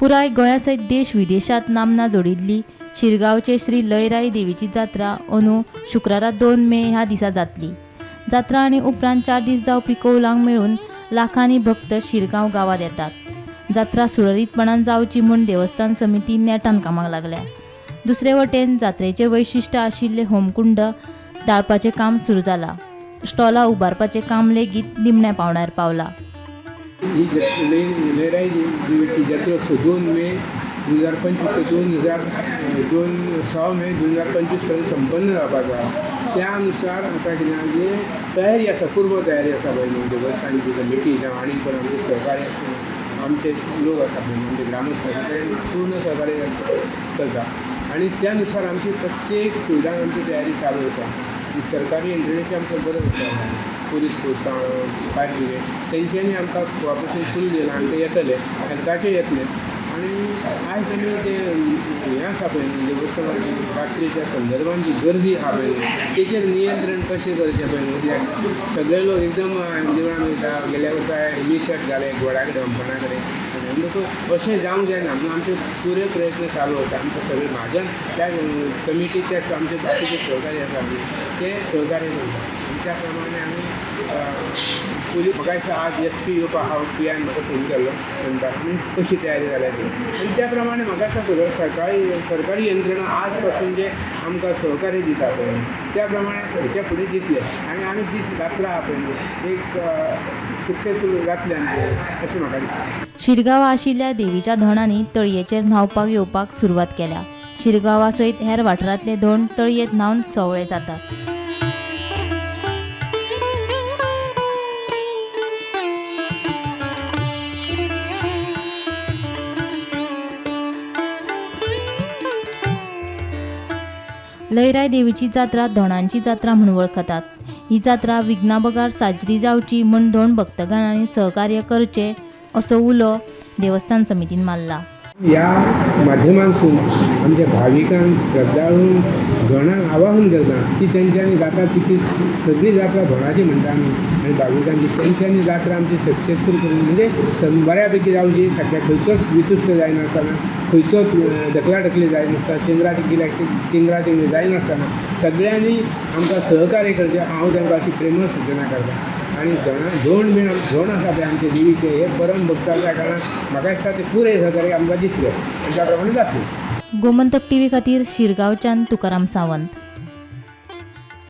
पुराय गोंया सयत देश विदेशात नामना जोडिल्ली शिरगांवचे श्री लयराई देवीची जात्रा अंदू शुक्रारा 2 मे ह्या दिसा जातली. जात्रा आनी उपरांत 4 दीस जावपी कौलांक मेळून लाखांनी भक्त शिरगांव गांवांत येतात. जात्रा सुरळीतपणान जावची म्हूण देवस्थान समिती नेटान कामाक लागल्या. दुसरे वटेन जात्रेचे वैशिश्ट आशिल्ले होमकुंड दाळपाचें काम सुरू जाला. स्टॉलां उबारपाचें काम लेगीत निमण्या पावंड्यार पावला. ही लयराई देवीची जात्रोत्सव 2 मे 2025 ते 6 मे 2025 पर्यंत संपन्न जावपाचो आसा. त्या अनुसार आतां कितें आहा जी तयारी आसा, पूर्व तयारी आसा पळय न्हू देवस्थानची कमिटी जावं आनी कोण आमचे सहकारी आमचे लोक आसा पळय न्हू आमचे ग्रामस्थ आसा ते पूर्ण सहकार्य करता आनी त्या नुसार आमची प्रत्येक फुडल्यान आमची तयारी चालू आसा. सरकारी यंत्रणेची आमकां गरज आसा, पुलीस फोर्स फायर ब्रिगेड तेंच्यांनी आमकां कॉपरेशन फूल दिलां आनी ते येतले हेल्थाचे येतले. आनी आयज आमी ते हें आसा पळय न्हू देवस्थानाची रात्रीच्या संदर्भान जी गर्दी आसा पळय न्हू तेचेर नियंत्रण कशें करचें पळय न्हू, कित्याक सगळे लोक एकदम देवळान वयता. गेल्या वर्सा मिसहॅप जाले गोडा कडेन हंपणा कडेन, म्हणटकूच अशें जावंक जायना म्हणून आमचे पुरे प्रयत्न चालू आसा. आमकां सगळे म्हाजन त्या कमिटीचे आमचे बाकीचे सहकारी आसा ते सहकार्य करता आनी त्या प्रमाणे आमी पुलीस म्हाका दिसता आज एस पी येवपा आहा, पी आयन म्हाका फोन केल्लो म्हणटा आनी कशी तयारी जाल्या ती, आनी त्या प्रमाणे म्हाका दिसता सरकारी यंत्रणा आज पासून जे आमकां सहकार्य दिता पळय त्या प्रमाणे हेच्या फुडें दितले आनी आमी दीस जात्रा आहा पळय एक सक्सेसफूल जातले आमचे अशें म्हाका दिसता. शिरगांवा आशिल्ल्या देवीच्या धोणांनी तळयेचेर न्हांवपाक येवपाक सुरवात केल्या. शिरगांवा सयत हेर वाठारांतले धोण तळयेंत न्हांवन सोवळे जातात. लयराई देवीची जात्रा धोणांची जात्रा म्हूण वळखतात. ही जात्रा विघ्नाबगार साजरी जावची म्हूण धोण भक्तगणांनी सहकार्य करचें असो उलो देवस्थान समितीन मारला. ह्या माध्यमांतसून आमच्या भाविकांक, श्रद्धाळूंक, धोणांक आवाहन करता की तेंच्यांनी जाता तितली सगळी जात्रा धोणाची म्हणटा आमी आनी भाविकांची तेंच्यांनी जात्रा आमची सक्सेसफूल करून म्हणजे बऱ्या पैकी जावची, सारक्या खंयचोच वितुश्ट जायनासतना, खंयचोच ढकलाढकली जायनासतना, चिंगरा चिंगरी जायनासतना सगळ्यांनी आमकां सहकार्य करचें. हांव तांकां अशी प्रेमळ सुचना करता. आनी धोण बीन धोण आसा पळय आमचे देवीचे हे परम भक्त आसल्या कारणान म्हाका दिसता ते पुरे सहकार्य आमकां दितले आनी त्या प्रमाणे जातले. गोमंतक टीव्ही खातीर शिरगांवच्यान तुकाराम सावंत.